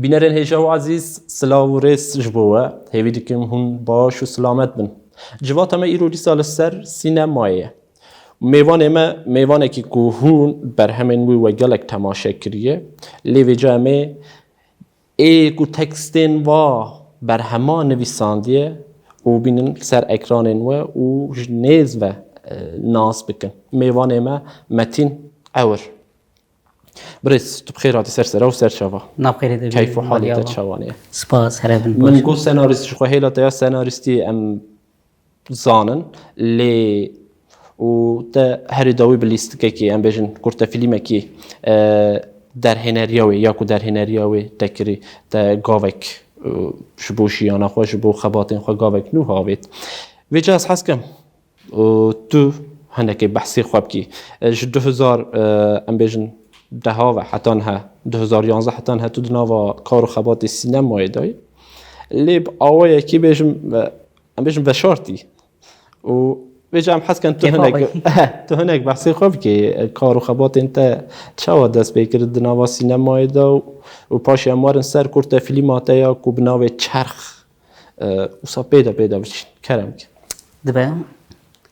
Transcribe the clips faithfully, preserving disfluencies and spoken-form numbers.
Bînerên hêja û ezîz, silav û rêz ji bo we. Hêvî dikim hûn baş û silamet bin. Civata me îro dîsa li ser sînemayê ye. Mêvanê me, mêvanekî ku hûn berhemên wî we gelek temaşe kiriye, lê vêca em ê ê ku tekstên va berhema nivîsandiye û bînin ser ekranên we û ji nêz ve, e, nas bikin. Mêvanê me Metîn Ewir. Birêz, tu bi xêr hatî ser sera û ser çava. Nav xêrê de Keyf û bî, halê te Maliya. Çawan e? Spas, here bin Min baş. Got senarîst, ji xwe hêla te ya senarîstî em zanin, lê û te herî dawî bi lîstikekî, em bêjin kurtefilîmekî, e, derhêneriya wê ya ku derhêneriya wê te kirî, te gavek, e, ji bo jiyana xwe, ji bo xebatên xwe gavek nû havêt. Vêca ez hez kim, û tu hinekê behsê xwe bikî. E, ji du hezar, e, em bêjin deha ve heta niha, du hezar yanzdeh heta niha tu di nava kar û xebatê sînemayê de yî. Lê bi awayekî bêjim, e, em bêjin veşartî. Û vêca em hez kin tu Kêfa hinek, xwe. Tu hinek behsê xwe bikî, e, kar û xebatên te çawa dest pê kir di nava sînemayê de û, û paşê em werin ser kurtefilîma te ya ku bi navê Çerx. E, wisa pê de pê de biçin. Kerem ke. Dibe,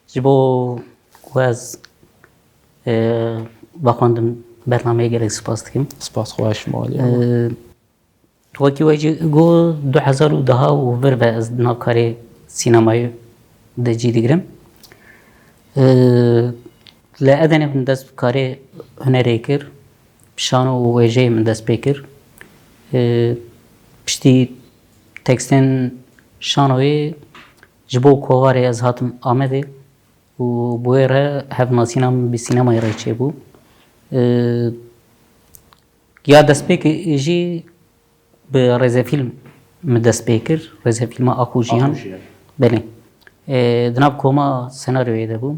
ji bo ku ez, e, vexwendim bernameyê gelek spas dikim. Spas xweş malê. E, wekî we jî got du hezar û deha û vir ve ez di nav karê sînemayê de cî digirim. E, li Edenê min dest bi karê hunerê kir. Şano û wêjeyê min dest pê kir. E, piştî tekstên şanoyê ji bo kovarê ez hatim Amedê û bi wê re hevnasîna min bi sînemayê re çêbû. E, ya destpêkê jî bi rêzefîlm min dest pê kir. Rêzefîlma Ak û Jiyan. Ak û Jiyan. Belê. E, di nav koma senaryoyê de bûm.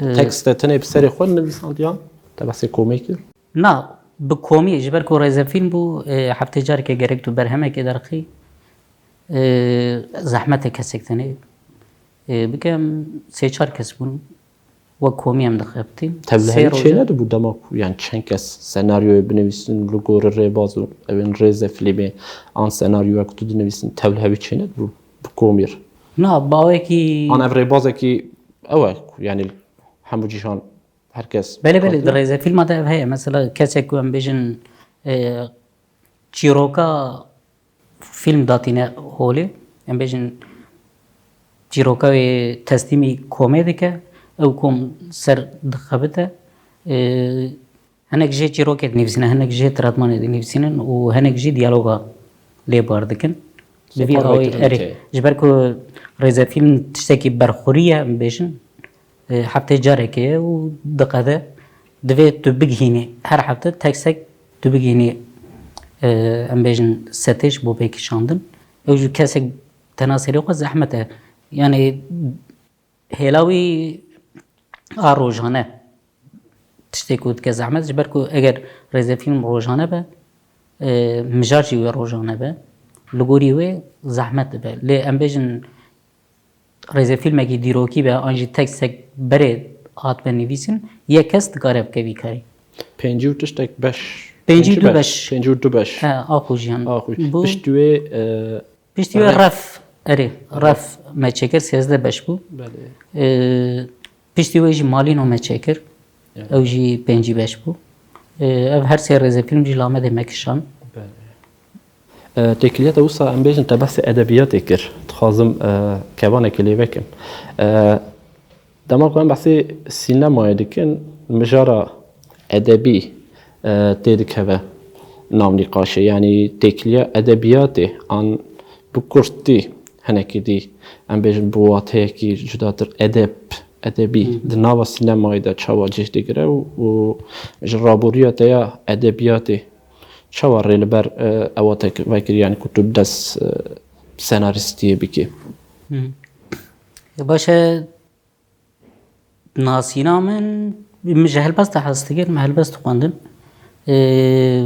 E, Tekst te tenê bi serê xwe nivîsandiyan? Te behsê komê kir? Na, bi komiyê, ji ber ku rêzefîlm bû, e, heftê careke gerek tu berhemekê derxî. E, zehmet e kesek tenê, e, bike em sê çar kes bûn. Wek komî em dixebitîn. Sê Tevlihevî roja çênedibû dema ku, yani çend kes senaryoyê binivîsin li gorî rêbaz û ew ên rêzefîlmê an senaryoya ku tu dinivîsin tevlihevî çênedibû bi komî re? Na, bawekî An ev rêbazekî ew e ku, yani hemû cîhan her kes Belê, belê, di hatî? Rêzefîlma de ev heye. Mesela kesek ku em bêjin, e, çîroka fîlm datîne holê, em bêjin çîroka wê teslîmî komê dike, ew kom ser dixebite, e, hinek jê çîrokê dinivîsîne, hinek jê tretmanê dinivîsînin û hinek jî diyaloga lê bar dikin. Bi vî Sopar awayî, vekirin erê, tê. Ji ber ku rêzefîlm tiştekî berxurî ye, em bêjin, e, heftê carekê ye û diqede divê tu bigihînî, her hefte tekstek tu bigihînî, e, em bêjin setê ji bo pêkişandin. Ew jî kesek tena serê xwe zehmet e. Yani hêla wî a rojane tiştê ku dike zehmet, ji ber ku eger rêzefîlm rojane be, e, mijar jî wê rojane be, li gorî wê zehmet dibe. Lê em bêjin rêzefîlmekî dîrokî be, an jî tekstek berê hatbe nivîsîn, yek kes dikare bike vî karî. Pêncî û tiştek beş. Pêncî û du beş. Pêncî û du beş. He, Ak û Jiyan. Ak û Jiyan. Bû. Piştî wê, e, Piştî wê Ref. Ref, erê, Ref. Ref me çêkir, sêzdeh beş bû. Belê. E, piştî wê jî Malîno me çêkir. Ya. Ew jî pêncî beş bû. E, ev her sê rêzefîlm jî li Amedê me kişand. Belê. E, têkiliya te wisa em bêjin te behsê edebiyatê kir. Dixwazim, e, kevanekê lê vekim. E, dema ku em behsê sînemayê dikin, mijara edebî, e, tê dikeve nav nîqaşê. Yanî têkiliya edebiyatê an bi kurtî hinekî dî, em bêjin bi wateyekî cudatir edeb, edebî Hı hı. di nava sînemayê de çawa cih digire û, û ji raboriya te ya edebiyatê çawa rê li ber, e, ewa te vekirî, yanî ku tu bi dest, e, senarîstiyê bikî? Hı. Ya baş e, nasîna min, min ji helbesta hez dikir, min helbest dixwendin. E,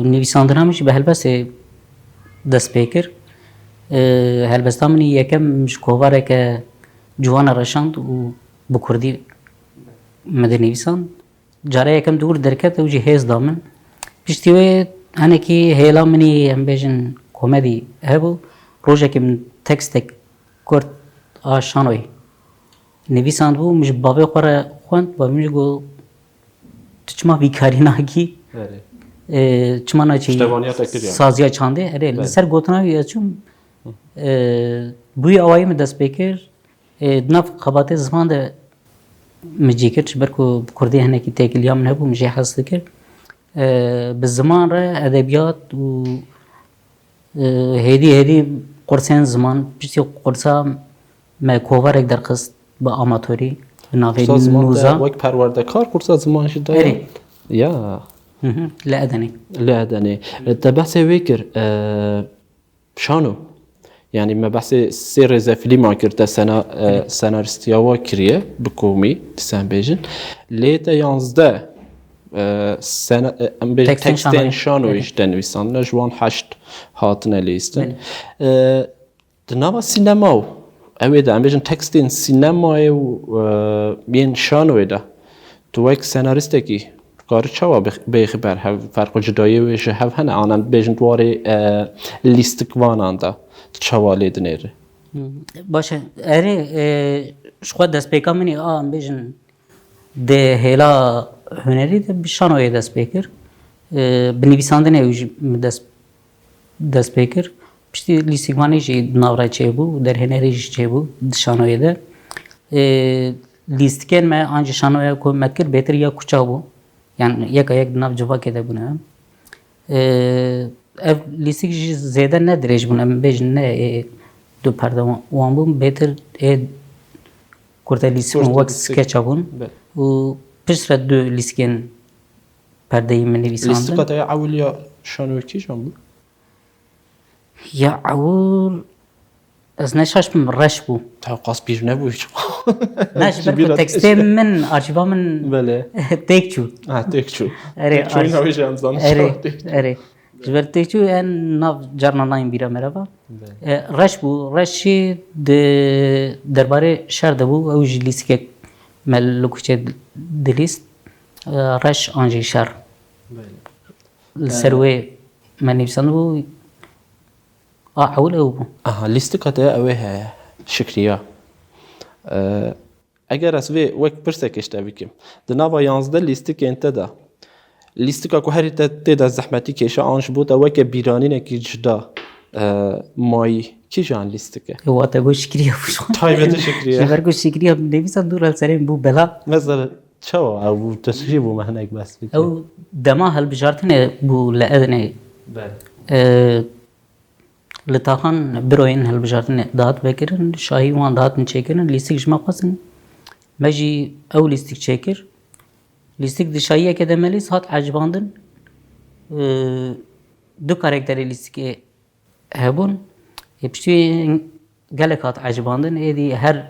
nivîsandina min jî bi helbestê dest pê kir. E, helbesta min yekem ji kovareke ciwan re şand û bi kurdî min dinivîsand. Cara yekem di wir derket, ew jî hêz da min. Piştî wê Hinekî hêla min î, em bêjin, komedî hebû. Rojekê min tekstek kurt a şanoyê nivîsandibû, min ji bavê xwe re xwend, bavê min jî got, "Tu çima vî karî nakî? Erê. Ê, çima naçî Piştevaniya te kiriye. Saziya çandê?" Erê, Belê. Li ser gotina wî ez çûm, ê, bi wî awayî min dest pê kir. Ê, di nav xebatê ziman de min cî kir, ji ber ku bi kurdî hinekî têkiliya min hebû, min jê hez dikir. Ê, bi ziman re edebiyat û, ê, hêdî hêdî qursên ziman, piştî qursa me kovarek derxist bi amatorî, bi navê Qursa ziman te Nûza. Wek perwerdekar qursa ziman jî daye? Erê. Ya. Hı hı, li Edenê. Li Edenê. Te behsê wê kir, e, Şano. Yanî me behsê sê rêzefîlman kir, te sena-, e, Erê. Senarîstiya wa kiriye, bi komî, dîsa em bêjin. Lê te yanzdeh, e, sena-, e, em bêjin Tekstên tekstên şanoyê. Şanoyê Erê. Ji te nivîsandine, ji wan heşt hatine lîstin. Belê. E, di nava sînema û ew ê de, em bêjin tekstên sînemayê û, e, yên şanoyê de, tu wek senarîstekî, tu karî çawa bêx-, bêxî ber hev, ferq û cudayiyê wê ji hev hene? An em bêjin di warê, e, lîstikvanan de, tu çawa lê dinêrî? Hmm, baş e. Erê, e, ji xwe destpêka min ê a, em bêjin, di hêla hunerî de bi şanoyê dest pê kir. E, bi nivîsandinê ew jî min dest, dest pê kir. Piştî lîstikvanî jî di nav re çêbû, derhênerî jî çêbû di şanoyê de. E, lîstikên me an jî şanoya ku me dikir bêtir ya kuça bû. Yan yeka yek di nav civakê de bûne. Ê, ev lîstik jî zêde ne dirêj bûn, em bêjin ne, ê, du perde wan, wan bûn, bêtir ê kurte lîstik bûn, Kurte wek lîstik. Skeça bûn. Be. Û piştre du lîstikên perdeyî min nivîsandin. Lîstika te ya ewiliya şanoyê kîjan bû? Ya ewil, ez ne şaş bim, reş bû. Te qas pîr nebû hiç. Ne, ji ber ku tekstê min, arşîva min Belê. Têk çû. Ha, têk çû. Erê, Têk çûyîna arş-, wê jî em zanin erê, çawa têk çû. Erê. Ji ber têk çû, en nav carna nayên bîra me re va. Belê. E, reş bû. Reş jî di derbarê şer de bû. Ew jî lîstikek me li kuçê dilîst. E, reş an jî şer. Belê. Li ser Ee, wê me nivîsandibû, a ewil ew bû. Aha, lîstika te ew ê heye, Şikriya. Ee, eger ez vê wek pirsekê ji te bikim, di nava yanzdeh lîstikên te de, lîstika ku herî te tê de zehmetî kêşe an ji bo te weke bîranînekî cuda, ee, mayî, kîjan lîstik e? Ew te got Şikriya bû. Taybet Şikriya. Ji ber ku Şikriya nivîsa dû re li serê min bû bela. Mesela, Çawa ew bû? Tu çi bû me hinek behs bike? Ew dema hilbijartinê bû li Edenê. Belê. Ee, li taxan büroyên hilbijartinê dihat vekirin, şahî wan dihatin çêkirin, lîstik ji me xwestin. Me jî ew lîstik çêkir. Lîstik di şahiyekê de me lîst hat ecibandin. Ee, du karakterê lîstikê hebûn. Ê, piştî gelek hat ecibandin. Êdî her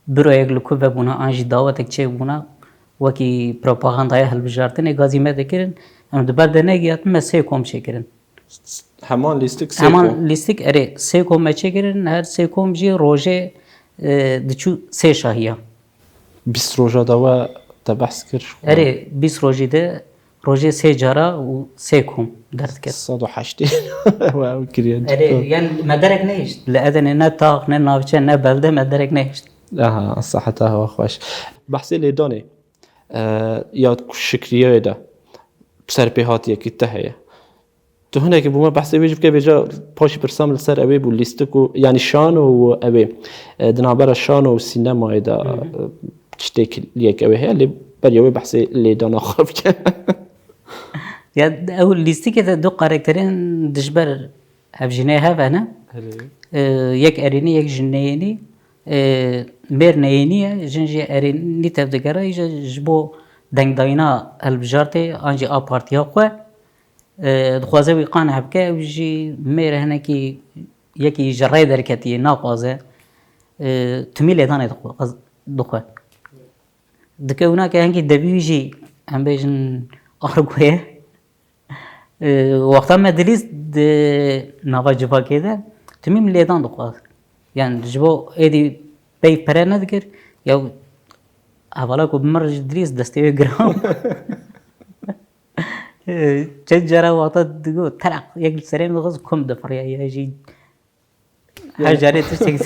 büroyek li ku vebûna an jî dawetek çêbûna, wekî propagandaya hilbijartinê gazî me dikirin. Em di ber de negihatin, me sê kom çêkirin. Heman lîstik sê Heman kom? Lîstik, erê, sê kom me çêkirin, her sê kom jî rojê, e, diçû sê şahiya. Bîst roja dawa te behs kir? Erê, bîst rojî de rojê sê cara û sê kom derdiket. Sed û heştê we ew kiriye. Erê, yan me derek nehişt. Li Edenê ne tax, ne navçe, ne belde me derek nehişt. Aha, seheta hewa xweş. Behsê lêdanê, e, ya Şikriyayê de serpêhatiyekî te heye. Tu hinekî bo me behsê wê jî bike, vêca paşî pirsa min li ser ew ê bû, lîstik û, yanî şano û ew ê, e, di navbera şano û sînemayê de, Hı hı. e, çi têkiliyek ew ê heye, lê beriya wê behsê lêdana xwe bike. Ya, ew lîstikê de du karakterên dijber hevjînê hev hene. Erê. E, yek erênî, yek jî neyênî. E, mêr neyênî ye, jin jî erênî tev digere, îja ji bo dengdayîna hilbijartê an jî a partiya xwe. E, dixwaze wî qane bike, ew jî mêr hinekî yekî ji rê derketiye, naxwaze. E, timî lêdanê dixwe-, dixwe. Dike wina ke hingî devî wî jî, em bêjin, argo ye. E, wexta me dilîst di nava civakê de, timî min lêdan dixwar. Yani ji bo êdî pey pere nedikir, ya hevala ku bi min re jî dilîst destê wê giran. Çend cara wata digot, teraq, yek li serê min dixwest kum difiriya, ya jî her carê tiştek.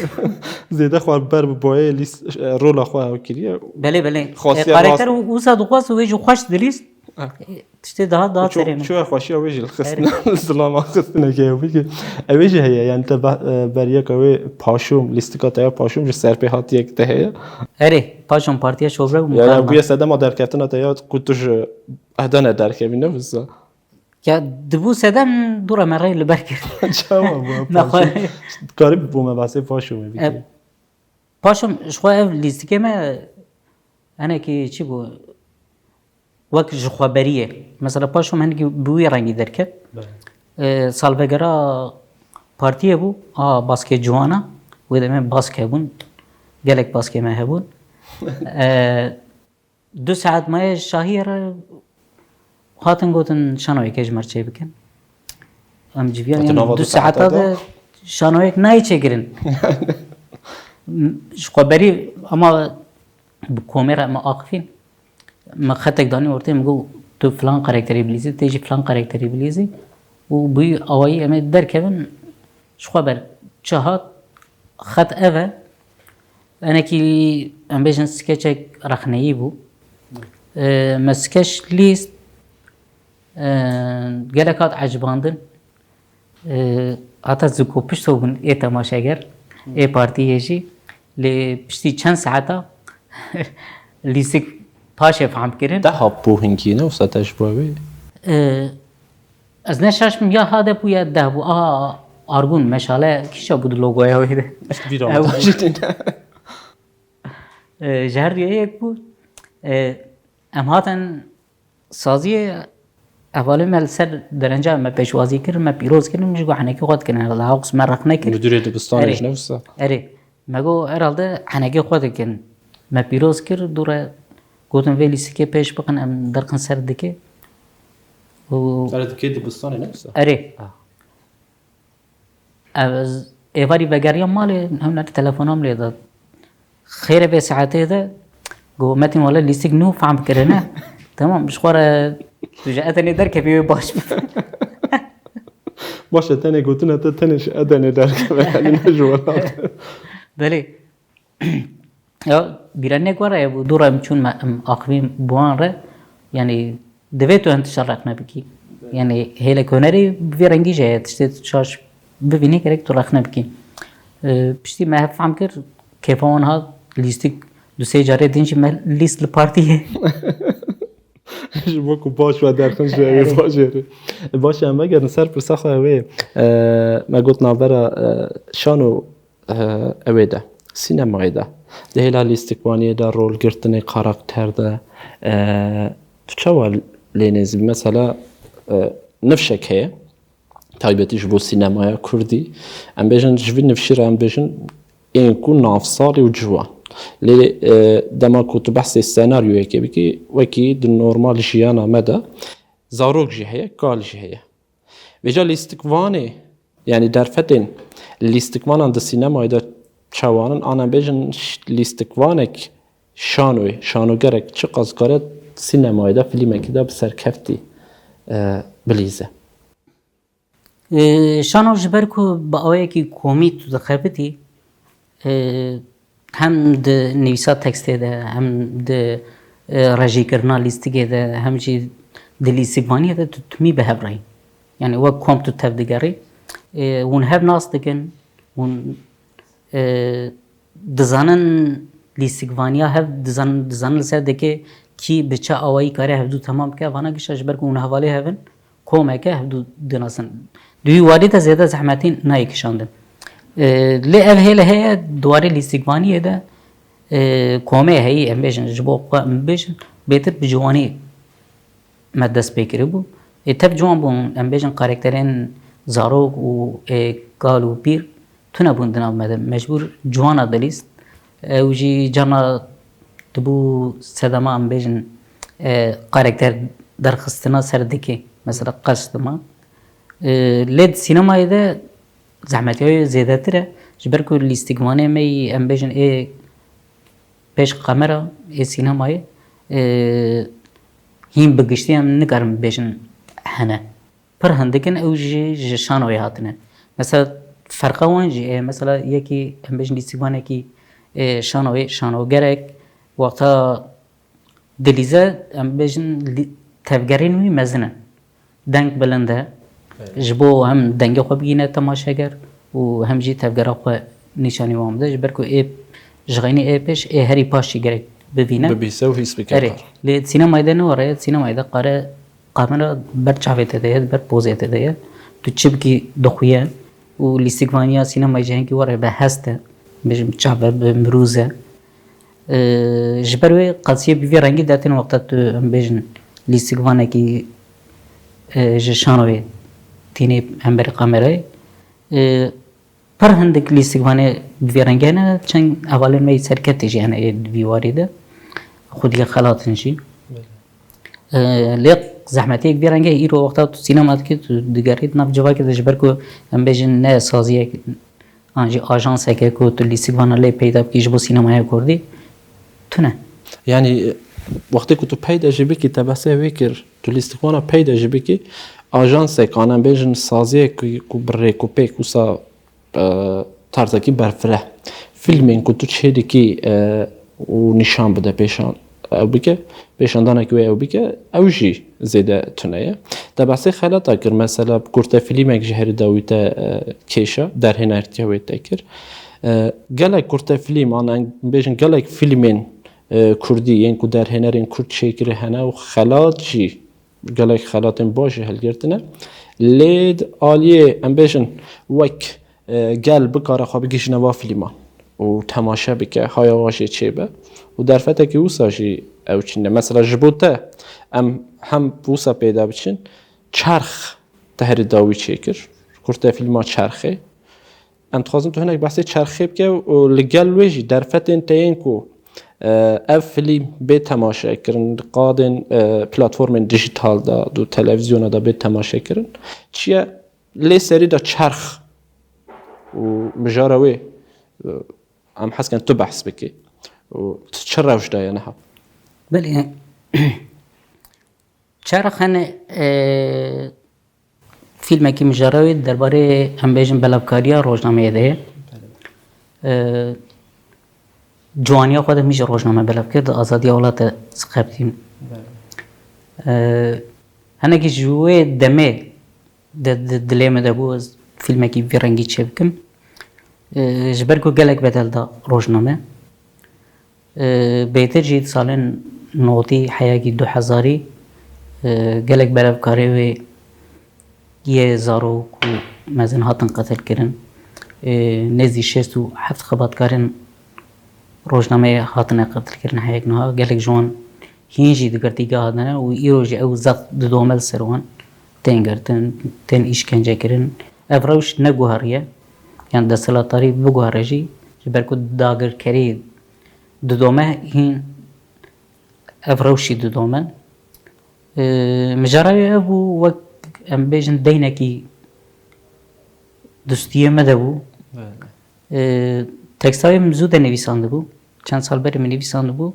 Zêde xwe ber bi boyê lîst, e, rola xwe ew kiriye. Belê, belê. Xwestiye E, karakter rast- û-, wisa dixwest û wê jî xweş dilîst. Ha. E, tiştê daha, daha Ço-, serê min. Çoya xweşiya wê jî li xistin, Erê. Zilama xistineke ew bike. Ew ê jî heye, yani te be-, e, beriyeka wê paşûm, lîstika te ya paşûm ji ser pê hatiyek te heye. Erê, paşûm partiya şovre û Yani mukarna. Bûye sedema derketina te ya ku tu ji Edene derkevî, ne wisa? Ya, dibû sedem dû re me rê li ber kir. Çawa bû? Nexwe. Paşûm. Karî bû me behsê paşûmê bike. E, paşûm, ji xwe ev lîstikê me, hinekî çi bû? Wek ji xweberiyê. Mesela paşûm hinekî bi wî rengî derket. Belê. E, salvegera partiyê bû. A, baskê ciwana. Wê demê bask hebûn. Gelek baskê me hebûn. E, Du saet maye şahiyê re hatin gotin şanoyeke ji me re çêbikin. Em civiyan Hatin yan nava du du saeta saeta de de? şanoyek nayê çêkirin. M-, ji xwe berî ama bi komê re me axifîn. Me xetek danî ortê, min got, "Tu filan karakterî bilîzî, tê jî filan karakterî bilîzî." Û bi awayî em ê derkevin, ji xwe ber çi hat, xet ev e. Enekî, em bêjin, skeçek rexneyî bû. E, me skeç lîst, e, gelek hat ecibandin. E, heta zikopişt bûn ê temaşeger, ê partiyê jî. Lê piştî çend saeta lîstik paşê fehm kirin. Deh hat bû hinkî, ne wisa te ji bo wê? E, Ez ne şaş bim, ya hade bû ya deh bû. Aha, Argun, meşale kîşa bû di logoya wê de? Ez bîra Ew min jî tune. E, ji her duyê yek bû. E, em hatin saziyê, hevalê me li ser derenca me pêşwazî kir, me pîroz kir, min ji got henekî xwe dikin herhalde. Hawks me rexne kir. Müdürê dibistanê Erê. ji ne wisa? Erê. Me got herhalde henekî xwe dikin. Me pîroz kir, dû re gotin vê lîstikê pêş bixin, em derxin ser dikê. Û Erê, dikê dibistanê ne wisa? Erê. Ah. Ez êvarî vegeriya malê, hewner telefonam lê da. Xêre vê saetê de, got, "Metin, wele lîstik nû fehm kirine." Tamam, ji xwe re tu ji Edenê derkevî wê baş bi. Baş e, tenê gotine te tenê ji Edenê derkeve, yani ne ji welat. Belê. Ya, bîra ne ku re bû, dû re em çûn me, em axivîn bi wan re, yani, divê tu hin tişta rexne bikî. Yani, hêlek hunerî bi vî rengî jî heye, tiştê tu şaş bibînî, gerek tu rexne bikî. Ee, piştî me hev fehm kir, kêfa wan hat, lîstik du sê carê din jî me lîst li partiyê. Ji bo ku baş ve derxin ji evê bajêrê. Baş e, em vegerin ser pirsa xwe wê. Ee, me got navbera, e, şan û e, ewê de, sînemayê de, di hêla lîstikvaniyê de, rolgirtinê karakter de, e, tu çawa lê nêzî bî? Mesela, e, nifşek heye, taybetî ji bo sînemaya kurdî. Em bêjin, ji vî nifşî re em bêjin, ên ku navsar ê û ciwan. Lê, e, dema ku tu behsê senaryoyekê bikî, wekî di normal jiyana me de zarok jî heye, kal jî heye. Vêca lîstikvanê, yani derfetên lîstikvanan di sînemayê de çawan in, an em bêjin ş-, lîstikvanek şanoyê, şanogerek çiqas kare sînemayê de, filmekê de bi serkeftî, e, bilîze? E, şano ji ber ku bi awayekî komî tu dixebitî, e, hem di nivîsa tekstê de, hem di, e, rejîkirina lîstikê de, hem jî di lîstikvaniyê de tu timî bi hev re yî. Yani wek kom tu tev digerî. E, hûn hev nas dikin, hûn, e, dizanin lîstikvaniya hev, dizan-, dizanin li ser dikê kî bi çi awayî kare hevdû temam bike, vana gişa ji ber ku hûn hevalê hev in, komeke hevdû dinasin. Di wî warî de zêde zehmetî nayê kişandin. E, lê ev hêle heye di warê lîstikvaniyê de, e, komê heyî, em bêjin, ji bo xwe em bêjin, bêtir bi ciwanî me dest pê kiribû. Ê tev ciwan bûn, em bêjin, karakterên zarok û, ê, kal û pîr tune bûn di nav me de. Mecbûr ciwana dilîst. Ew jî carna dibû sedema, em bêjin, e, karakter derxistina ser dikê. Mesela qeş dima. E, lê di sînemayê de zehmetiya wê zêdetir e. Ji ber ku lîstikvanê me yî, em bêjin, ê pêş kamera, ê sînemayê, e, hîn bi giştî em nikarin bêjin hene. Pir hindik in ew jî ji şanoyê hatine. Mesela ferqa wan jî, e, mesela yekî em bêjin lîstikvanekî, e, şanoyê, şanogerek wexta dilîze, em bêjin lî-, tevgerên wî mezin in. Deng bilind e. Ji bo hem dengê xwe bigîne temaşeger û hem jî tevgera xwe nîşanî wan bide. Ji ber ku ê ji xeynî ê pêş ê herî paş jî gerek bibîne. Bibîse û hîs bike. Erê, lê sinemayê de ne were ye, sinemayê de qare kamera ber çavê te de ye, ber pozê te de ye. Tu çi bikî dixuye û lîstikvaniya sinemayê jî hingî were be hest e. Bêjim çav e, bi mirûz e. Ee, ji ber wê qelsiyê bi vî rengî dertên wexta tu em bêjin lîstikvanekî, e, ji şanoyê tînê hemberî kamerayê. Ee, pir hindik lîstikvanê bi vî rengî hene, çend hevalên me yî serketî jî hene ê di vî warî de. Xwediyê xelat in jî. Ee, lê zehmetiyek vî rengî îro wexta tu sînema dikî, tu digerî di nav civakê de ji ber ku em bêjin ne saziyek an jî ajanseke ku tu lîstikvana lê peyda bikî ji bo sînemaya kurdî, tune. Yanî, wextê ku tu peyda jî bikî, te behsê wê kir, tu lîstikvana peyda jî bikî, ajansek, an em bêjin saziyek ku, ku bi rêkûpêk wisa, e, tarzekî berfireh, fîlmên ku tu çêdikî, e, û nîşan bide pêşan, ew bike, pêşandanekî wê ew bike, ew jî zêde tune ye. Te behsê xelata kir, mesela kurtefilîmek ji herî dawî te, e, kêşa, derhênertiya wê te kir. E, gelek kurtefilîm, an em bêjin gelek fîlmên, e, kurdî yên ku derhênerên kurd çêkirî hene û xelat jî, gelek xelatên baş jî hilgirtine. Lê di aliyê, em bêjin, wek e, gel bikare xwe bigihîjine va fîlman û temaşe bike, haya wa jê çêbe. Û derfetekî wisa jî ew çin e. Mesela ji bo te em hem wisa peyda biçin, çerx te herî dawî çêkir. Kurtefîlma Çerxê. Em dixwazin tu hinek behsê Çerxê bike û li gel wê jî derfetên te yên ku, e, ev fîlm bê temaşe kirin, di qadên, e, platformên dijital de, di televîzyona de bê temaşe kirin. Çi ye? Lê serî de çerx û mijara wê, e, em hez dikin tu behs bikî. Û tu çi rewş daye niha? Belê, çerx hene, e, fîlmekî mijara wê derbarê, em bêjin, belavkariya rojnameyê de ye. E, ciwaniya xwe de min jî rojname belav kir, di Azadiya Welat de sixebitîn. E, hinekî ji wê demê de, di dilê min de bû ez fîlmekî vî rengî çêbikim. E, ji ber ku gelek bedel da rojname. E, bêtir jî di salên notî, heyakî du hezarî, e, gelek berevkarê wê yê zarok û mezin hatin qetilkirin. E, nêzdî şêst û heft xebatkarên rojnameyê hatine qetilkirin heyek niha. Gelek ji wan hîn jî di girtîgeha de ne û îro jî ew zext didome li ser wan tên girtin, tên îşkence kirin. Ev rewş neguheriye, yan desthilatdarî biguhere jî, ji ber ku dagirkerî didome hîn ev rewş jî didome. Ee, mijara wê ev bû, wek em bêjin deynekî dustiyê me de bû. Belê. Ee, teksta wê min zû de nivîsandibû. Çend sal berê min nivîsandibû.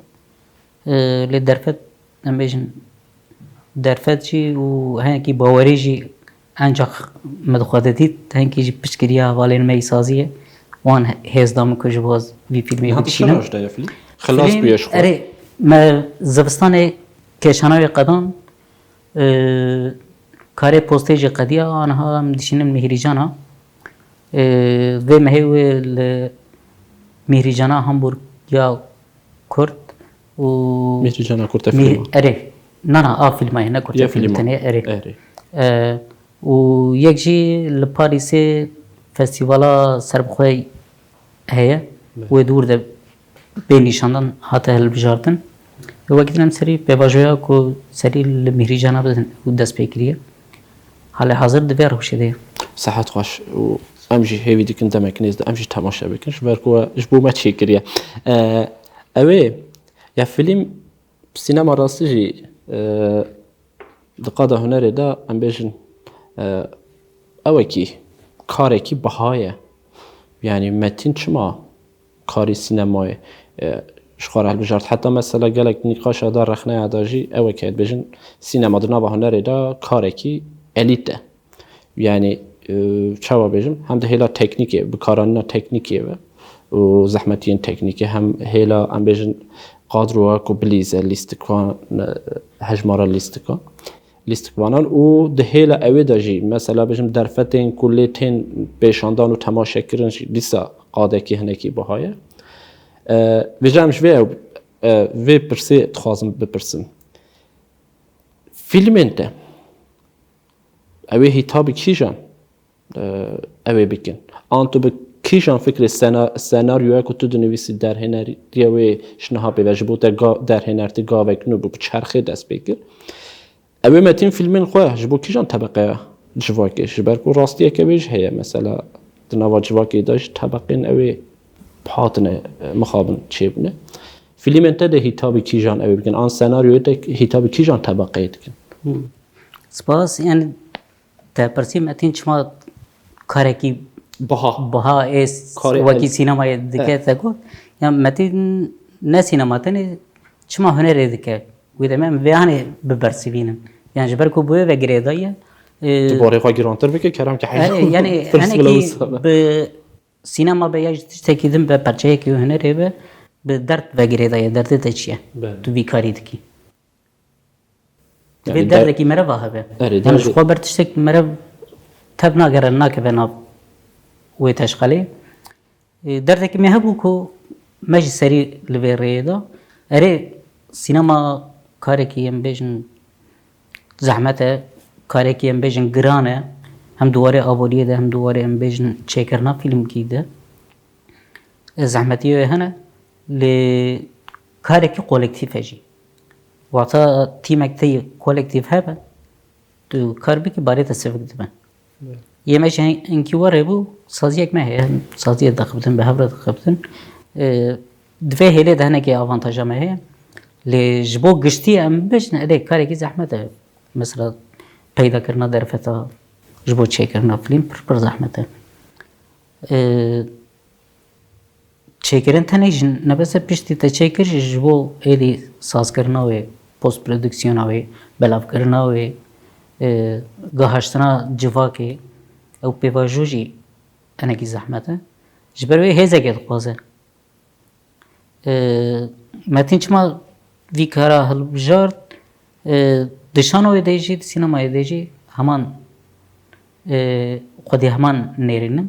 Ee, lê derfet, em bêjin, derfet jî û hinekî bawerî jî encax min di xwe de dît. Hinekî jî piştgiriya hevalên me yî saziyê. Wan hêz da min ku ji bo ez vî fîlmê Niha tu çi bişînim. Rewş daye fîlm? Xilas Fîlm, bûye ji xwe? Erê, me zivistanê kêşana wê qedan, e, karê postê jî qediya, aniha em dişînin Mîhrîcana. E, vê mehê wê li Mîhrîcana Hamburg ya Kurd û Mîhrîcana Kurte Mîh-, fîlma. Erê, nana, a fîlma ye, ne Kurte Ya fîlm fîlma. Tenê, erê. Erê. E, û yek jî li Parîsê festîvala serbixwe heye. Belê. Wê dûr de bê nîşandan hate hilbijartin. Wekî din em serî pêvajoya ku serî li Mîhrîcana bidin û dest pê kiriye. Halê hazir di vê rewşê de ye. Sehet xweş û em jî hêvî dikin demek nêz de em jî temaşe bikin. Ji ber ku we ji bo me çêkiriye. E, ew ê ya fîlm sînema rastî jî, e, di qada hunerê de em bêjin, e, ewekî karekî biha ye. Yanî Metîn çima karî sînemayê, e, ji xwe re hilbijart. Heta mesela gelek nîqaşa da, rexneya da jî ew e ke dibêjin sînema di nava hunerê de karekî elît e. Yani, e, çawa bêjim, hem di hêla teknîkê, bikaranîna teknîkê ve û zehmetiyên teknîkê, hem hêla, em bêjin, kadroya ku bilîze lîstikvan, e, hejmara lîstikan, lîstikvanan û di hêla ewê de jî, mesela bêjim, derfetên ku lê tên pêşandan û temaşekirin jî dîsa qadekî hinekî biha ye. E, vêca em ji vê ew, e, vê pirsê dixwazim bipirsim. Fîlmên te, ew ê hîtabî kîjan, e, ew ê bikin? An tu bi kîjan fikrê sena-, senaryoya ku tu dinivîsî derhêneriya wê ji niha pê ve ji bo te ga-, derhênertî gavek nû bû, bi çerxê dest pê kir? Ew ê metîn fîlmên xwe ji bo kîjan tebeqeya civakê? Ji ber ku rastiyeke wê jî heye. Mesela di nava civakê de jî tebeqên ew ê hatine, e, mixabin çêbûne. Fîlmên te dê hîtabî kîjan ew ê bikin? An senaryoyê te hîtabî kîjan tebeqeyê dikin? Hmm. Spas. Yani te pirsî Metîn çima karekî Biha. biha ê s-, Karê wekî el. sînemayê dike, Evet. te got. Ya Metîn ne sînema tenê, çima hunerê dike? Wê demê em vê hanê bibersivînin. Yani ji ber ku bi wê ve girêdayî ye, e, Tu barê xwe girantir bike, kerem ki heyran. Erê, yani Pirs bila henekî wisa be. bi sînema be ya jî tiştekî din be, perçeyekî hunerê be, bi derd ve girêdayî ye, derdê te çi ye? Belê. Tu vî karî dikî. Yani Divê der- derdekî merev a hebe. Erê, Yani ji derdê- xwe ber tiştek merev tev nagere, nakeve nav wê teşqelê. E, derdekî me hebû ku me jî serî li vê rêyê de. Erê, sînema karekî em bêjin zehmet e, karekî em bêjin giran e. Hem di warê aboriyê de, hem di warê em bêjin çêkirina fîlmkî de. E, zehmetiyê wê hene, lê karekî kolektîf e jî. Wata tîmek te yê kolektîf hebe, tu kar bikî, barê te sivik dibe. Evet. Yê me jî hin-, hinkî were bû, saziyek me heye, saziyê dixebitin, bi hev re dixebitin. E, di vê hêlê de hinekî avantaja me heye. Lê ji bo giştî em bêjin, erê, karekî zehmet e. Mesela peydakirina derfeta ji bo çêkirina fîlm pir, pir zehmet e. E, Çêkirin tenê jî nebes e, piştî te çêkir jî ji bo êdî sazkirina wê, postprodüksiyona wê, belavkirina wê, e, gihaştina civakê, ew pêvajo jî hinekî zehmet e. Ji ber wê hêzekê dixwaze. E, Metîn çima vî kara hilbijart? E, di şano wê de jî, di sînemayê de jî heman, e, xwedî heman nêrînin.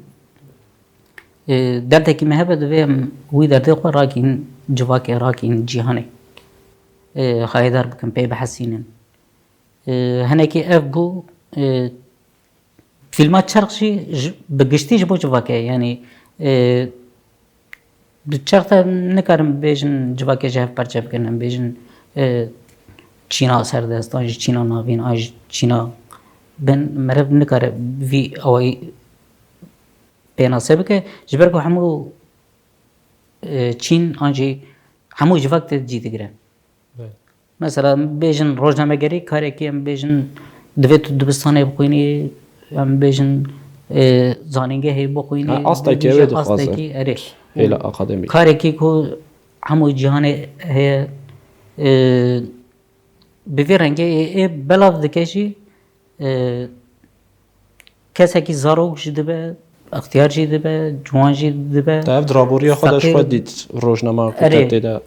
E, derdekî me hebe, divê em wî derdê xwe rakîn civakê, rakîn cîhanê. E, hayedar bikin, pê bihesînin. E, hinekî ev bû, e, fîlma çerx jî ji, bi giştî ji bo civakê ye. Yanî, e, bi çerx de nikarin bêjin civakê ji hev perçe bikin, em bêjin, e, çîna serdest, an jî çîna navîn, an jî çîna bin. Meriv nikare vî awayî pênase bike, ji ber ku hemû, e, çîn an jî hemû civak tê cî digire. Evet. Mesela, em bêjin rojnamegerî karekî, em bêjin divê tu dibistanê bixwînî, em bêjin, e, zanîngehê bixwînî, Ha, astekî divê wê jî dixwaze. astekî, erê. Hêla akademîk. Karekî ku hemû cîhanê heye, e, bi vî rengê ê, ê belav dike jî, e, kesekî zarok jî dibe, extiyar jî dibe, ciwan jî dibe. Te ev di raboriya xwe de ji xwe Feqîr dît, rojnama ku Erê. te tê de.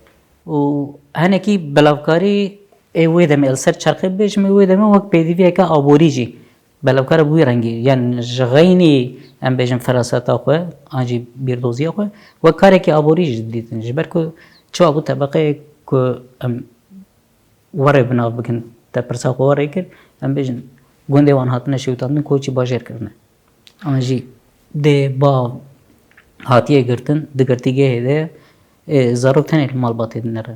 Û hinekî belavkarî ê wê demê, li ser çerxê bibêjim, ê wê demê wek pêdiviyeke aborî jî belavkar e bi wî rengî. Yan ji xeynî, em bêjin, feraseta xwe, an jî bîrdoziya xwe, wek karekî aborî jî didîtin. Ji ber ku çawa bû tebeqeyê ku em werê bi nav bikin, te pirsa xwe werê kir, em bêjin, gundê wan hatine şewitandin, koçî bajêr kirine. An jî dê, bav hatiye girtin, di girtîgehê de, e, zarok tenê li malbatê dinere.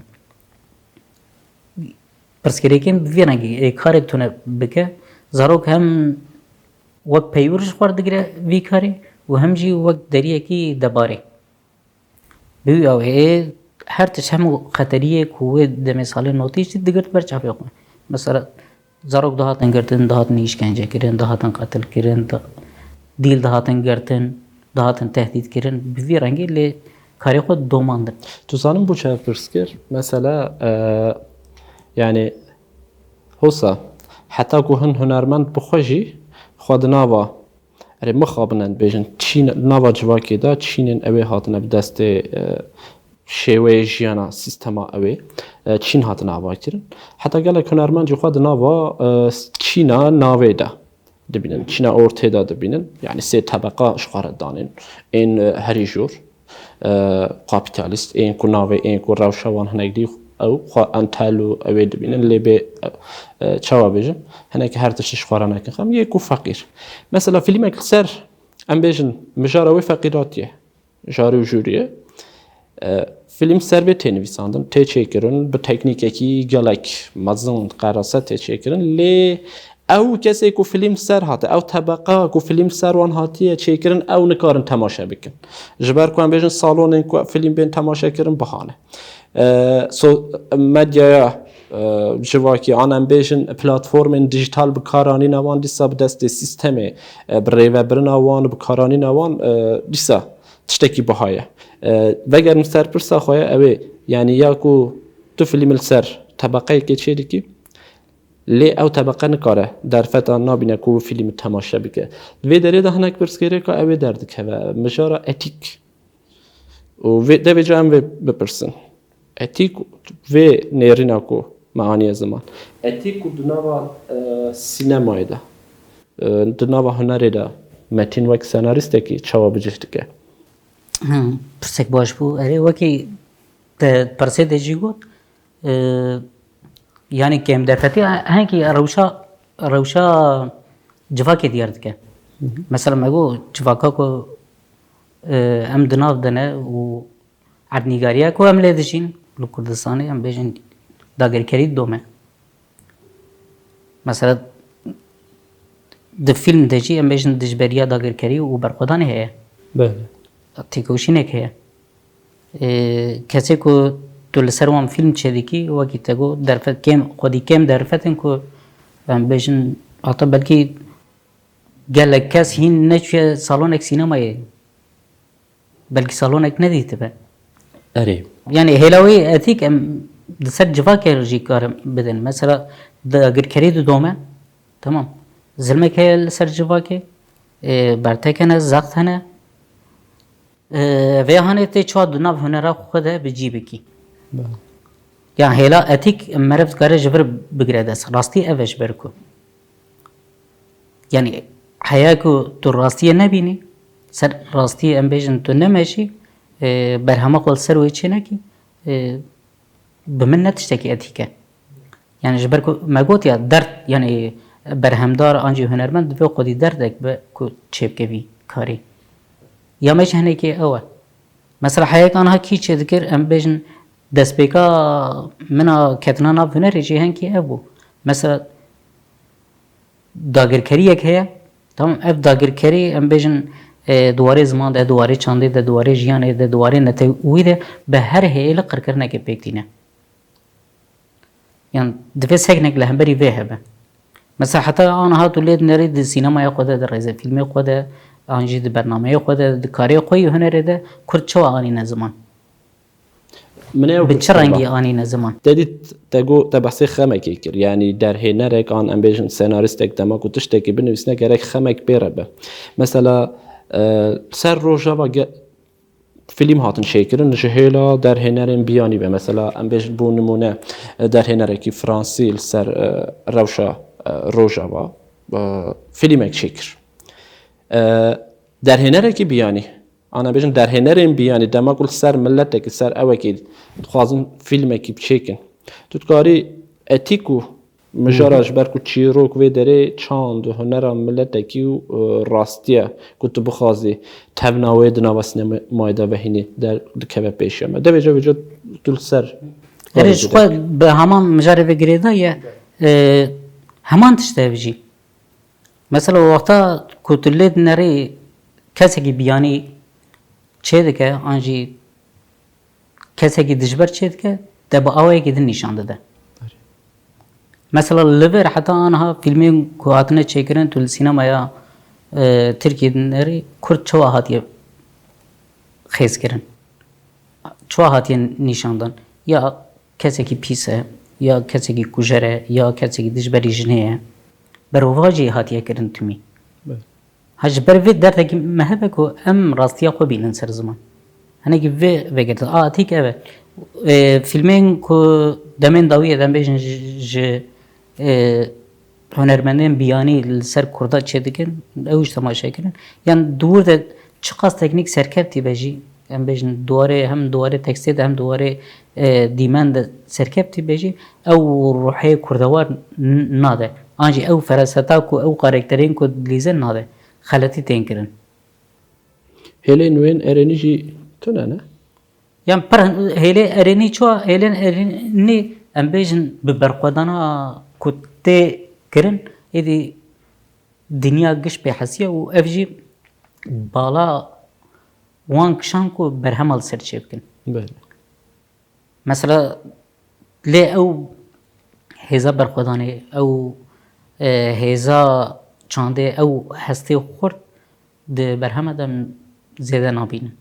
Pirsgirêkên bi vî rengî, e, karek tune bike, zarok hem wek peywir ji xwe digire vî karê û hem jî wek deriyekî debarê. Bi wî awê, ê, her tişt, hemû xeteriyê ku wê demê salên notî jî digirt ber çavê xwe. Mesela, zarok dihatin girtin, dihatin îşkence kirin, dihatin qetil kirin, di-, dîl dihatin girtin, dihatin tehdît kirin. Bi vî rengî lê karê xwe domandin. Tu zanin bû çi ev pirs kir? Mesela e, yani hosa heta ku hin hunermend bi xwe jî xwe di nava erê mixabin em bêjin çîn nava civakê de çînên ew ê hatine bi destê e, şêweyê jiyana sîstema ew ê e, çîn hatine avakirin. Heta gelek hunermend jî xwe di nava e, çîna navê de dibînin, çîna ortê de dibînin. Yani sê tebeqa ji xwe re danên. Ên e, herî jor e, kapîtalîst, ên ku navê, ên ku rewşa wan hinek dî ew xwe entel û ew ê dibînin, lê bê e, e, çawa bêjin, hinek her tiştî ji xwe re nekin xem, yê ku feqîr. Mesela fîlmek li ser, em bêjin, mijara wê feqîratî ye, jarî û jûrî ye. E, Fîlm ser vê tê nivîsandin, tê çêkirin bi teknîkekî gelek mezin, qerese tê çêkirin, lê ew kesê ku fîlm ser hate, ew tebeqa ku fîlm ser wan hatiye çêkirin, ew nikarin temaşe bikin. Ji ber ku em bêjin salonên ku fîlm bên temaşe kirin biha ne. E, so, medyaya e, civakî an em bêjin platformên dijital bi kar anîne wan dîsa bi destê sîstemê, e, bi rêvebirina wan û bi kar anîna wan e, dîsa tiştekî biha ye. E, vegerin ser pirsa xwe ye, ew ê, yanî ya ku tu fîlm li ser tebeqeyekê çêdikî, lê ew tebeqe nikare derfeta nabîne ku fîlmî temaşe bike. Di vê derê de hinek pirsgirêka ew ê derdikeve, mijara etîk û vê, devê ca em vê bipirsin. Etîk vê nêrîna ku me aniye ziman. Etîk ku di nava e, sînemayê de, e, di nava hunerê de Metîn wek senarîstekî çawa bi cih dike? Pirsek baş bû. Erê, wekî te pirsê de jî got, e, yanî kêmderfetî hengî rewşa, rewşa civakê diyar dike. Mesela me got civaka ku e, em di nav de ne û erdnîgariya ku em lê dijîn li Kurdistanê, em bêjin dagirkerî didome. Mesela di fîlm de jî em bêjin dijberiya dagirkerî û berxwedanê heye. Belê. Têkoşînek heye. Ê, kesê ku tu li ser wan fîlm çêdikî, wekî te got, derfet kêm, xwedî kêm derfet in ku em bêjin, heta belkî gelek kes hîn neçûye salonek sînemayê. Belkî salonek nedîtibe. Erê. Yanî hêla wê etîk em di ser civakê jî karin bidin. Mesela dagirkerî didome, tamam. Zilmek heye li ser civakê, e, bertek hene, zext hene. E, vê hanê tê çawa di nav hunera xwe de bi cî bikî. Yan hêla etîk meriv dikare ji vir bigire dest. Rastî ev e ji ber ku. Yanî heya ku tu rastiyê nebînî, ser rastiyê em bêjin tu nemeşî, e, berhema xwe li ser wê çênekî, e, bi min ne tiştekî etîk e. Yanî ji ber ku me got ya derd, yanî berhemdar an jî hunermend divê xwedî derdek be ku çêbike vî karî. Ya me jî hinekî ew e. Mesela heyek anha kî çêdikir, em bêjin destpêka min a ketina nav hunerê jî henkî ev bû. Mesela dagirkeriyek heye, tamam, ev dagirkerî em bêjin, e, di warê ziman de, di warê çandê de, di warê jiyanê de, di warê netewî de bi her hêlî qirkirinekê pêk tîne. Yan divê seknek li hemberî vê hebe. Mesela heta aniha tu lê dinerî di sînemaya xwe de, di rêzefîlmê xwe de, an jî di bernameyê xwe de, di karê xwe yê hunerê de Kurd çawa anîne ziman? Min ê ew Bi çi pirsa rengî ba. Anîne ziman? Te dît, te got, te behsê xemekê kir. Yanî derhênerek an em bêjin senarîstek dema ku tiştekî binivîsine gerek xemek pê re be. Mesela e, ser Rojava ge- fîlm hatin çêkirin ji hêla derhênerên biyanî ve. Mesela em bêjin bû nimûne e, derhênerekî fransî li ser e, rewşa e, Rojava e, fîlmek çêkir. E, derhênerekî biyanî, ana bêjin derhênerên biyanî dema ku li ser miletekî, ser ewekî dixwazin fîlmekî biçêkin. Tu dikarî etîk û mijara ji ber ku çîrok vê derê çand û hunera miletekî û e, rastiye ku tu bixwazî tevna wê di nava sînemayê de vehînî derdikeve pêşiya me. Devêca vêca tu li ser Erê ji xwe bi heman mijarê ve girêdaye e, heman tişt e ev jî. Mesela wexta ku tu lê dinerî kesekî biyanî çêdike an jî kesekî dijber çêdike, te bi awayekî din nîşan dide. Mesela li vir heta aniha fîlmên ku hatine çêkirin tu li sînemaya e, Tirkiyê dinerî Kurd çawa hatiye xêzkirin? Çawa hatiye nîşandan? Ya kesekî pîs e, ya kesekî kujer e, ya kesekî dijberî jinê ye. Berovajî hatiye kirin timî. Ha, ji ber vê derdekî me hebe ku em rastiya xwe bînin ser ziman. Hinekî vê vegirtin. A, tîk ev e. E, fîlmên ku demên dawiyê de em bêjin ji, ji, e, hunermendên biyanî li ser Kurda çêdikin, ew jî temaşe kirin. Yan di wir de çiqas teknîk serkevtî be jî, em bêjin di warê, hem di warê tekstê de hem di warê, e, dîmen de serkevtî be jî, ew ruhê kurdewar n-, nade. An jî ew feraseta ku ew karakterên ku dilîzin nade. Xeletî tên kirin. Hêlên wên erênî jî tune ne? Yan pir hêlê erênî çawa, hêlên erênî em bêjin bi berxwedana ku tê kirin, êdî dinya giş pê hesiye û ev jî bala wan kişan ku berhema li ser çêbikin. Belê. Mesela lê ew hêza berxwedanê, ew, e, hêza çandê, ew hestê xurt di berhema de em zêde nabînin.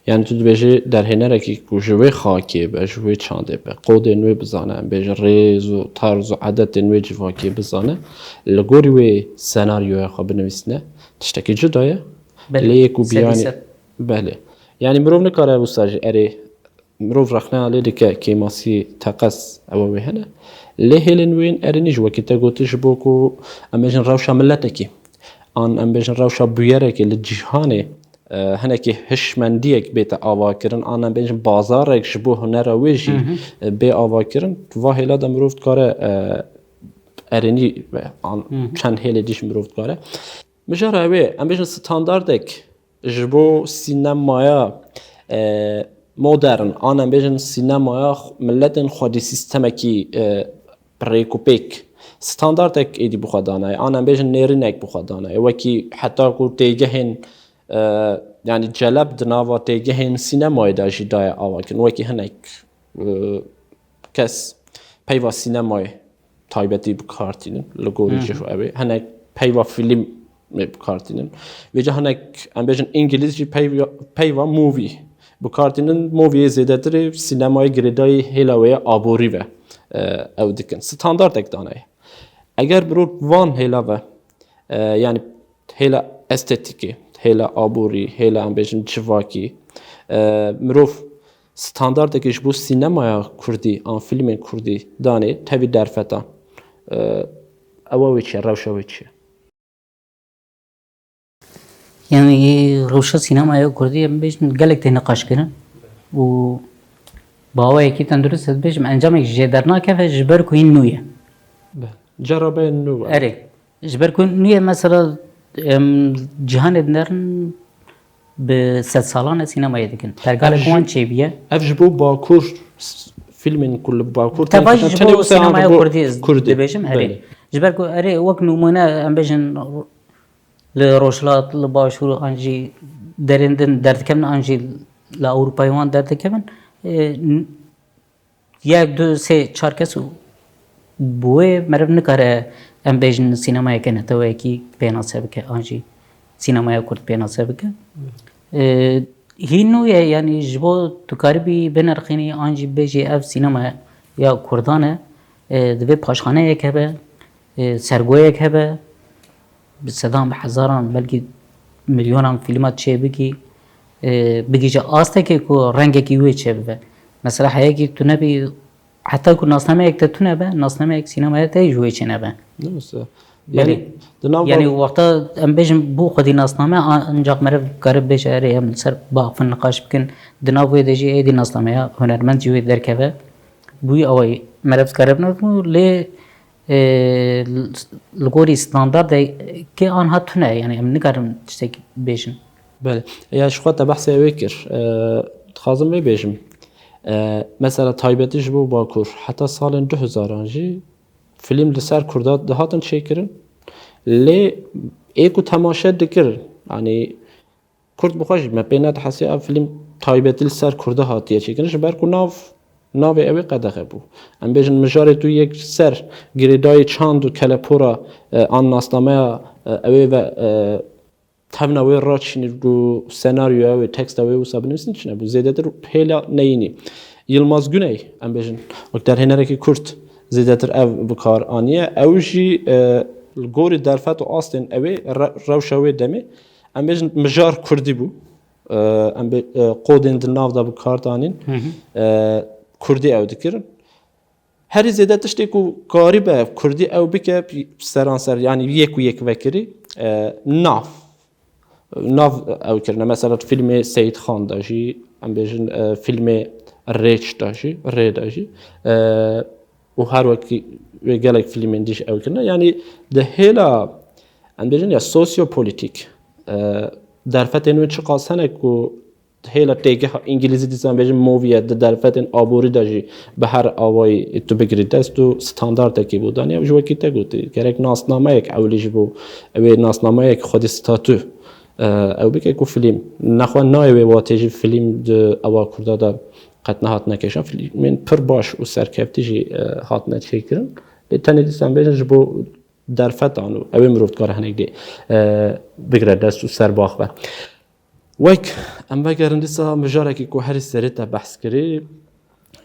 Yani tu dibêjî derhênerekî ku ji wê xakê be, ji wê çandê be, qodên wê bizane, em bêjin rêz û tarz û edetên wê civakê bizane, li gorî wê senaryoya xwe binivîsine, tiştekî cuda ye. Belê, Lê yê ku sedî biyanî sed. Belê. Yani mirov nikare wisa jî erê mirov rexneya lê dike kêmasî teqez ewe wê hene. Lê hêlên wên erênî jî wekî te gotî ji bo ku em bêjin rewşa miletekî an em bêjin rewşa bûyerekê li cîhanê e, hinekî hişmendiyek bête avakirin, an em bêjin bazarek ji bo hunera wê jî e, bê avakirin, va hêla de mirov dikare e, erênî be, an çend hêlê dî jî mirov dikare. Mijara wê, em bêjin standardek ji bo sînemaya e, modern, an em bêjin sînemaya xw-, miletên xwedî sîstemekî e, rêkûpêk, standardek êdî bi xwe danaye, an em bêjin nêrînek bi xwe danaye. Wekî heta ku têgehên e, yani celeb di nava têgehên sînemayê de jî daye avakirin. Wekî hinek e, kes peyva sînemayê taybetî bi kar tînin li gorî cih û ew ê. Hinek peyva fîlmê bi kar tînin. Vêca hinek em bêjin îngilîz jî peyva, peyva movie bi kar tînin. Moviyê zêdetirê sînemayê girêdayî hêla wê ye aborî ve e, ew dikin. Standardek danaye. Eger mirov van hêla ve e, yani hêla estetîkê, hêla aborî, hêla em bêjin civakî, e, mirov standardekê ji bo sînemaya kurdî an fîlmên kurdî danê tevî derfetan. E, ewa wê çi ye, rewşa wê çi ye? Yani rewşa sînemaya kurdî em bêjin gelek tê niqaşkirin û bi awayekî tendurist ez bêjim encamek jê dernakeve ji ber ku hîn nû ye. Be, cerabeyên nû ve. Erê. Ji ber ku nû ye mesela em, cîhanê dinêrin bi sedsalan e sînemayê dikin. Pergalek wan çêbûye. Ev ji bo Bakur s-, fîlmên ku li Bakur Teva jî ji bo sînemaya kurdî ez dibêjim erê. Ji ber ku erê wek nimûne em bêjin li Rojhilat, li Başûr an jî derên din derdikevin an jî li Ewropayê wan derdikevin. E, n- yek, du, sê, çar kes û bi wê meriv nikare em bêjin sînemayeke neteweyekî pênase bike an jî sînemaya kurd pênase bike. E, hîn nû ye, yanî ji bo tu karibî binirxînî an jî bêjî ev sînemaya kurdan e, e, divê paşxaneyek hebe, e, sergoyek hebe, bi sedan, bi hezaran, belkî milyonan fîlma çê bikî, e, bigihîje astekê ku rengekî wê çêbibe. Mesela heyekî tu nebî, heta ku nasnameyek te tune be, nasnameyek sînemaya te ji wê çênebe. Dirust e. Belê. Yani, di nav Yani bav- wexta em bêjin bû xwedî nasname, a-, ancak meriv kare bêje erê em li ser bavin niqaş bikin. Di nav wê de jî êdî nasnameya hunermend ji wê derkeve. Bûyî awayî meriv kare binirxin û lê, e, li gorî standardekê anha tune, yani em nikarin tiştekî bêjin. Belê. Ya ji xwe te behsê wê kir. E, dixwazim vê bêjim. E, mesela taybetî ji bo Bakur, heta salên du hezaran jî fîlm li ser Kurda dihatin çêkirin. Lê ê ku temaşe dikir, yani Kurd bi xwe jî me pê nedihesiya ev fîlm taybetî li ser Kurda hatiye çêkirin, ji ber ku nav, navê ew ê qedexe bû. Em bêjin mijarê tu yek ser girêdayî çand û kelepora, e, an nasnameya, e, ew ê ve, e, tevna wê raçînî û senaryoya wê, teksta wê wisa binivîsîn çi nebû. Zêdetir hêla neyînî. Yilmaz Güney, em bêjin, wek derhênerekî Kurd zêdetir ev bi kar aniye. Ew jî, e, li gorî derfet û astên ewê, re-, rewşa wê demê, em bêjin mijar Kurdî bû. E, em bê, e, qodên di nav de bi kar danîn. E, Kurdî ew dikirin. Herî zêde tiştê ku karîbe Kurdî ew bike seranser, yanî yek û yek vekirî, e, nav. Nav ew kirine. Mesela fîlmê Seyîd Xan de jî, em bêjin, e, fîlmê Rêç de jî, Rê de jî, e, û her wekî wê gelek fîlmên dî jî ew kirine. Yanî di hêla, em bêjin ya sosyopolitîk, e, derfetên wê çiqas hene ku hêla têgeha, îngilîzî dîsan bêjin movie ye, di derfetên aborî de jî bi her awayî tu bigirî dest û standartekî bû daniye. Ji wekî te gotî, gerek nasnameyek ewlî ji bo, ew ê nasnameyek xwedî statû, e, ew bike ku filîm. Nexwe nayê wê watê jî filîm di ewa Kurda de qet nehatine kêşan. Filmên pir baş û serkeftî jî, e, hatine çêkirin. Lê tenê dîsan bêjin ji bo derfetan û ew ê mirov dikare hinek dê, e, bigire dest û serbax be. Wek em vegerin dîsa mijarekî ku herî serê te behs kirî,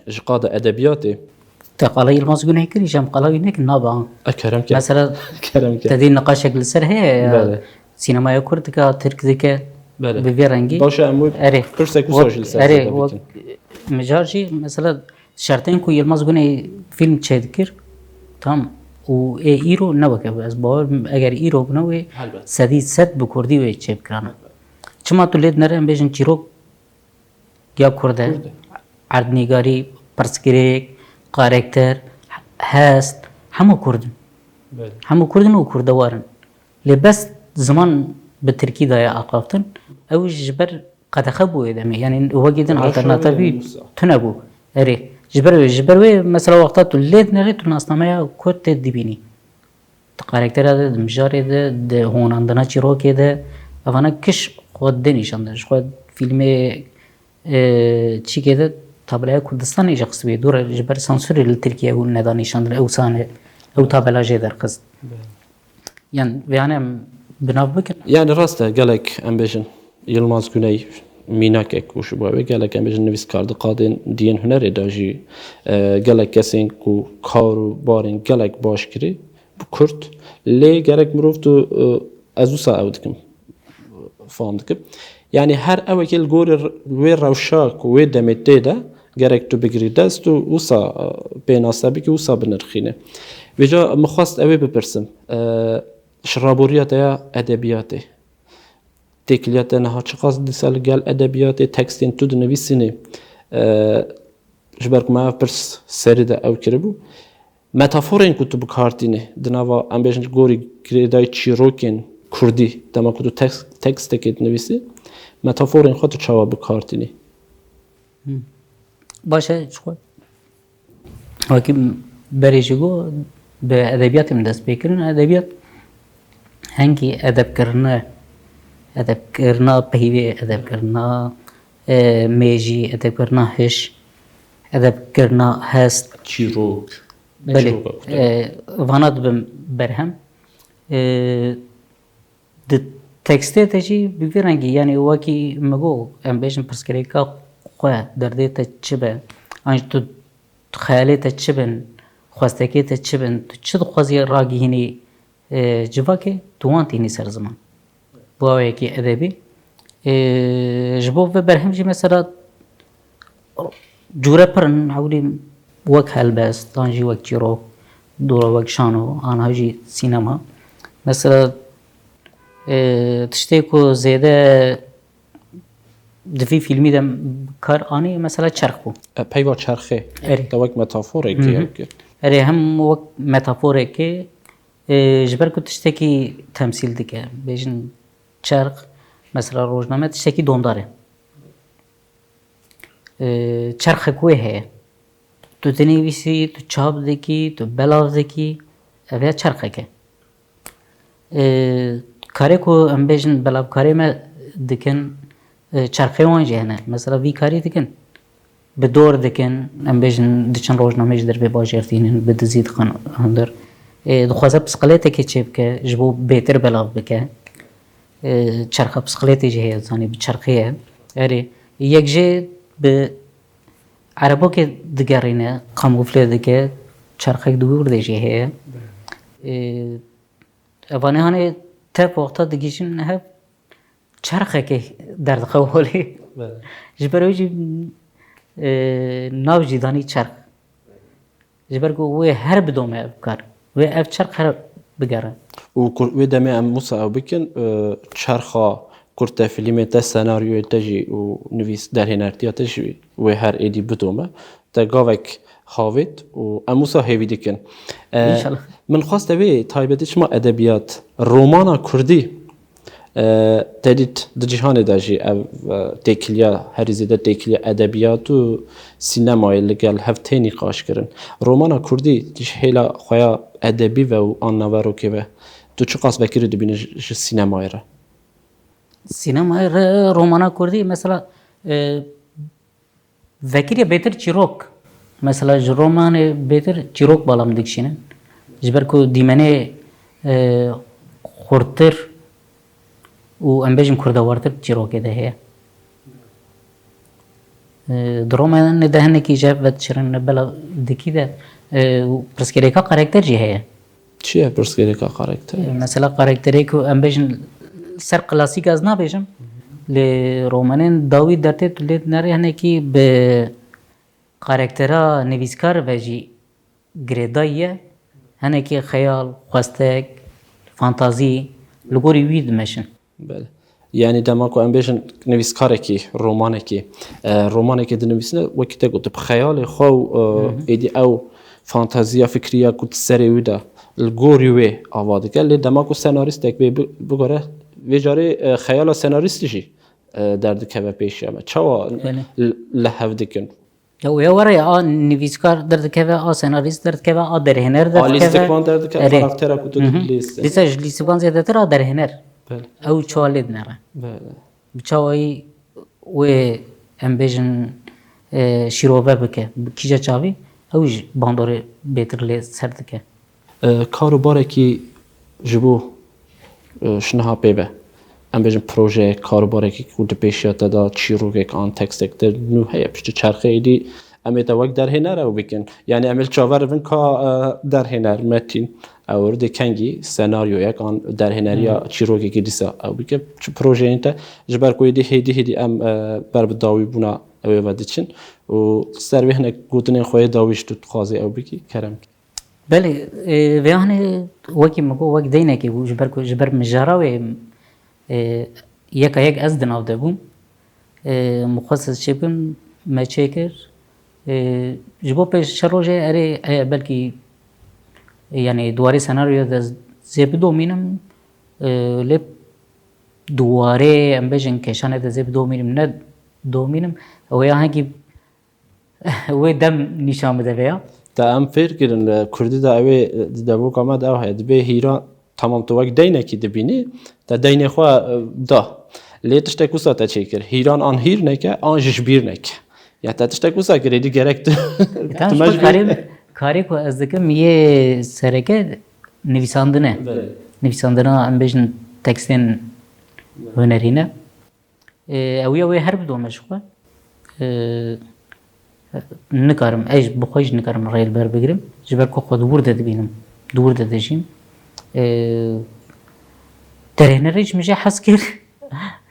ji qada edebiyatê. Te qala Yilmaz Güney kirî, ji em qala wî nekin naba. E, kerem ke. Mesela, kerem ke. Te dî niqaşek li ser heye ya. Belê. Sînemaya Kurd dike, Tirk dike, Belê. Bi vê rengî. Baş e, em wê Erê. Pirsek wisa jî li ser Erê, zêde wek bikin. Mijar jî, mesela, şertên ku Yilmaz Güney fîlm çêdikir, tam, û ê îro ne weke bi. Ez bawer bim, eger îro bûne wê, Helbet. Sedî sed bi Kurdî wê çêbikirana. Çima tu lê dinere em bêjin çîrok ya Kurd e, Kurd e. Erdnîgarî, pirsgirêk, karekter, hest, hemû Kurd in. Belê. Hemû Kurd in û Kurdewar in. Lê bes ziman bi Tirkî daye axaftin, ew ji ber qedexe bû wê demê. Yanî wekî din Rewşa wê alternatîfî demê wisa. Tune bû. Erê. Ji ber wê, ji ber wê mesela wexta tu lê dinerê tu nasnameya Kurd tê dibînî. Di karaktera de, di mijarê de, di honandina çîrokê de, evana kiş xwe dê nîşan de. Ji xwe fîlmê, e, çîkê de tabelaya Kurdistanê jî xistibê dûr e, ji ber sansûrê li Tirkiye hûn neda nîşandin, ew sane, ew tabela jê derxist. Belê. Yan vêyane em bi nav bikin? Yani rast e, gelek em bêjin Yilmaz Güney mînakek û ji bo wê gelek em bêjin nivîskar di qadên diyên hunerê de jî, e, gelek kesên ku kar û barên gelek baş kirî bi Kurd, lê gerek mirov tu, e, ez wisa ew dikim, fam dikim. Yani her ewekê li gorî r-, wê rewşa ku wê demê tê de gerek tu bigirî dest û wisa, e, pênase bikî, wisa binirxîne. Vêca min xwest ew ê bipirsim, e, ji raboriya te ya edebiyatê, têkiliya te niha çiqas dîsa li gel edebiyatê, tekstên tu dinivîsînê, e, ji ber ku me ev pirs serî de ew kiribû. Metaforên ku tu bi kar tînî, di nava, em bêjin, gorî girêdayî çîrokên kurdî, dema ku tu teks-, tekstekê dinivîsî, metaforên xwe tu çawa bi kar tînî? Hmm. Baş e, ji xwe. Wekî berê jî got, bi edebiyatê min dest pê kirin. Edebiyat hengî edebkirine, edebkirina peyvê, edebkirina, e, mêjî, edebkirina hiş, edebkirina hest. Çîrok. Belê. Çîroka kurtar. E, vana dibim berhem. E, di tekstê te jî bi vî rengî, yanî wekî min got, em bêjin pirsgirêka xwe, derdê te çi be, an jî tu xeyalê te çi bin, xwestekê te çi bin, tu çi dixwazî ragihînî, e, civakê, tu wan tînî ser ziman. Bi awayekî edebî. E, ji bo vê berhem jî mesela cûre pir in, hewlî wek helbest, an jî wek çîrok, dora wek şano, an jî sînema. Mesela, e, tiştê ku zêde di vî fîlmî de kar anî, mesela çerx bû. E, peyva çerxê. Erê. Te wek metaforekê Hı hı. ew kir. Erê, hem wek metaforekê, e, ji ber ku tiştekî temsîl dike. Bêjin çerx, mesela rojname tiştekî dondar e. E, çerxek wê heye. Tu dinivîsî, tu çap dikî, tu belav dikî, ev ya çerxek e. E, karê ku em bêjin belavkarê me dikin, e, çerxê wan jî hene. Mesela vî karî dikin, bi dor dikin, em bêjin diçin rojnamê ji dervê bajêr tînin, bi dizî dixin hundir. E, dixwaze pisqilêtekê çêbike, ji bo bêtir belav bike. E, çerxa bisiklêtê jî heye, zanî bi çerxê ye. Erê, yek jê bi erebokê digerîne, kamufle dike, çerxek di wî wî de jî heye. E, evanê hanê tev wexta digihîjin hev çerxekê derdixe holê. Bele. Ji ber wê jî, e, nav jî danî çerx. Ji ber ku wê her bidome ev kar. Wê ev çerx her bigere. Û ku-, wê demê em wisa ew bikin, e, çerxa kurte filmê te, senaryoyê te jî û nivîs derhênertiya te jî wê her êdî bidome. Te gavek havêt û em wisa hêvî dikin. E, Înşallah. Min xwest te vê taybetî çima edebiyat, romana kurdî, E, te dît di cîhanê de jî ev, e, têkiliya, herî zêde têkiliya edebiyat û sînemayê li gel hev tê nîqaşkirin. Romana kurdî ji hêla xwe ya edebî ve û an naverokê ve tu çiqas vekirî dibînî ji, ji sînemayê re? Sînemayê re romana kurdî mesela, e, vekirî bêtir çîrok. Mesela ji romanê bêtir çîrok bala min dikişînin. Ji ber ku dîmenê, e, xurttir û em bêjin kurdewartir çîrokê de heye. E, di romanê de hinekî ji hev vedişirin, bela dikî de, e, pirsgirêka karakter jî heye. Çi ye pirsgirêka karakterê? Mesela karakterê ku em bêjin ser klasîk ez nabêjim, lê romanên dawî dertê tu lê dinerê hinekî bi karaktera nivîskar ve jî girêdayî ye. Hinekî xeyal, xwestek, fantazî li gorî wî dimeşin. Belê. Yanî dema ku em bêjin nivîskarekî, romanekî, e, romanekê dinivîsine, wekî te got, bi xeyalê xwe û, e, Hı hı. êdî ew fantaziya fikriya ku di serê wî de li gorî wê ava dike. Lê dema ku senarîstek bê bi-, bigore, vê carê, e, xeyala senarîstî jî, e, derdikeve pêşiya me. Çawa Belê. li, li hev dikin? Ya, wê were ya, a nivîskar derdikeve, a senarîst derdikeve, a derhêner A derdikeve. lîstikvan derdikeve, Erê. karaktera ku tu Hı hı. dilîstin. Dîsa ji lîstikvan zêdetir a derhêner. Belê. Ew çawa lê dinere? Belê. Bi çawayî wê, em bêjin, e, şîrove bike, bi kîja çavî, ew jî bandorê bêtir lê ser dike. E, kar û barekî ji bo, e, ji niha pê ve, em bêjin projeyek, kar û barekî ku di pêşiya te de çîrokek an tekstek te nû heye, piştî çerxê êdî em ê te wek derhêner ew bikin. Yanî em ê li çaver rivin ka, e, derhêner, metîn, ew dê kengî senaryoyek an derhêneriya Hmm. çîrokekî dîsa ew bike. Çi projeyên te, ji ber ku êdî hêdî hêdî em, e, ber bi dawîbûna ew ê ve diçin û ser vê hinek gotinên xwe yê dawî ji tu dixwazî ew bikî, kerem. Belê, e, vê hanê wekî min got, wek deynekê bû, ji ber ku, ji ber mijara wê, e, yeka yek ez di nav de bûm. E, min xwest ez çê bikim, me çê kir. E, ji bo pêş çar rojê erê, e, belkî, e, yanî di warê senaryoya de zê bidomînim, e, lê di warê, em bêjin, kêşanê de zê bidomînim, ne domînim. Ew ya hengî wê dem nîşan bide vê ya. Te em fêr kirin, li Kurdî de ew ê, di devoka me de ew heye. Dibê hîra, tamam, tu wek deynekî dibînî, te deynê xwe, e, da. Lê tiştek wisa te çêkir. Hîran an hîr neke, an jî ji bîr neke. Ya te tiştek wisa kirê, dî gerek tu, Tam tu ji me bo ji bîr karê, karê ku ez dikim yê sereke nivîsandin e. Belê. Nivîsandina, em bêjin, tekstên Belê. hunerî ne. E, ew ya wê her bidome ji xwe. E, nikarim, ez bi xwe jî nikarim rê li ber bigirim. Ji ber ku xwe di wir de dibînim, di wir de dijîm. E, derhênerê ji min jê hez kir.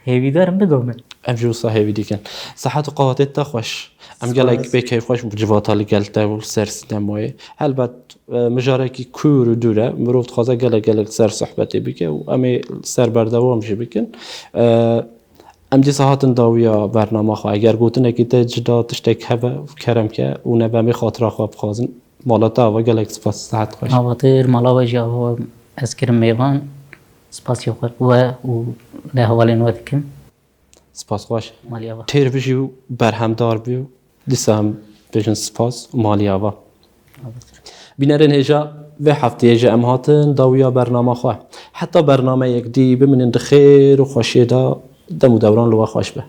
Hêvîdarim bidome. Em jî wisa hêvî dikin. Sihet û qewatê te xweş. Em Spas. gelek bê keyfxweş bû civata li gel te û li ser sînemayê. Helbet, e, mijarekî kûr û dûr e. Mirov dixwaze gelek gelek li ser sohbetê bike û em ê li ser berdewam jî bikin. E, Em dîsa hatin dawiya bernama xwe. Eger gotinekî te cida tiştek hebe, kerem ke û nebe em ê xatira xwe bixwazin. Mala te ava, gelek spas, sihet xweş. Avatir, mala we jî ava, ez kirim mêvan. Spasî xwe we û lê hevalên we dikim. Spas xweş. Malî ava. Têr bijî û berhemdar bî û dîsa em bêjin spas û malî ava. Avatir. Bînerên hêja, vê hefteyê jî em hatin dawiya bernama xwe. Heta bernameyek dî bimînin di xêr û xweşiyê de, dem û dewran li we xweş be.